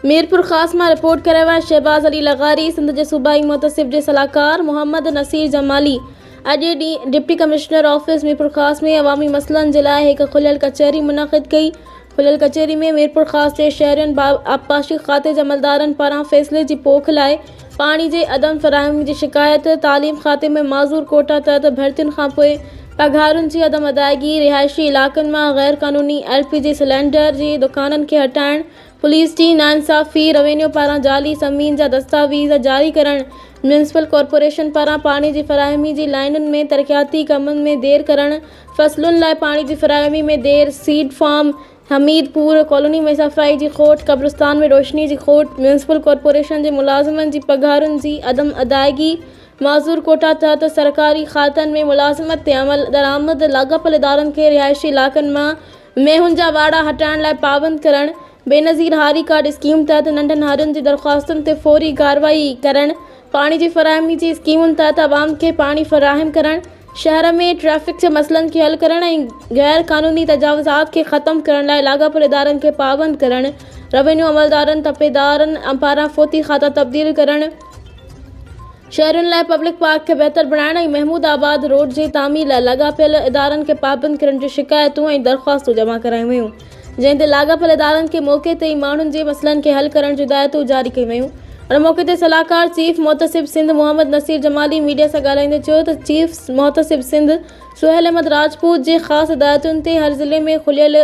ميرپورخاص مان رپورٽ ڪري رهيو آهي شهباز علي لغاري سنڌ جي صوبائي محتسب جي صلاحڪار محمد نصير جمالي اڄ ڏينهن ڊپٽي ڪمشنر آفيس ميرپورخاص ۾ عوامي مسئلن جي لاء هڪ کليل ڪچهري منعقد ڪئي کليل ڪچهري ۾ ميرپورخاص جي شهرين آبپاشي کاتي جي عملدارن پاران فيصلي جي پوک لاء پاڻي جي عدم فراهمي جي شڪايت، تعليم کاتي ۾ معذور ڪوٽا تحت ڀرتين کانپوء پگهارن جي عدم ادائيگي، رهائشي علائقن مان غيرقانوني ايل پي جي سلينڊر جي دڪانن کي هٽائڻ، پوليس جي ناانصافي، روينيو پاران جعلي زمين جا دستاويز جاري ڪرڻ، ميونسپل ڪارپوريشن پاران پاڻي جي فراهمي جي لائينن ۾ ترقياتي ڪمن ۾ دير ڪرڻ، فصلن لاء پاڻي جي فراهمي ۾ دير، سيڊ فارم حميد پور ڪالوني ۾ صفائي جي کوٽ، قبرستان ۾ روشني جي کوٽ، ميونسپل ڪارپوريشن جي ملازمن جي پگهارن جي عدم ادائيگي، معذور ڪوٽا تحت سرڪاري کاتن ۾ ملازمت تي عمل درآمد، لاڳاپيل ادارن کي رهائشي علائقن مان مينهن جا واڙا هٽائڻ لاء پابند ڪرڻ، بينظير هاري ڪارڊ اسڪيم تحت ننڍن هارين جي درخواستن تي فوري ڪارروائي ڪرڻ، پاڻي جي فراهمي جي اسڪيمن تحت عوام کي پاڻي فراهم ڪرڻ، شهر ۾ ٽريفڪ جي مسئلن کي حل ڪرڻ ۽ غير قانوني تجاوزات کي ختم ڪرڻ لاء لاڳاپيل ادارن کي پابند ڪرڻ، روينيو عملدارن، تپيدارن پاران فوتي کاتا تبديل ڪرڻ، شهرين لاء پبلڪ پارڪ کي بهتر بڻائڻ ۽ محمود آباد روڊ جي تعمير لاء لاڳاپيل ادارن کي پابند ڪرڻ جون شڪايتون ۽ درخواستون جمع ڪرايون ويون. جنهن تي لاڳاپيل ادارن کي موقعي تي ئي ماڻهن جي مسئلن کي حل ڪرڻ جون هدايتون جاري ڪيون ويون. ان موقعي تي صلاحڪار چيف محتسب سنڌ محمد نصير جمالي ميڊيا سان ڳالهائيندي چيو ته چيف محتسب سنڌ سهيل احمد راجپوت جي خاص هدايتن تي هر ضلعي ۾ کليل.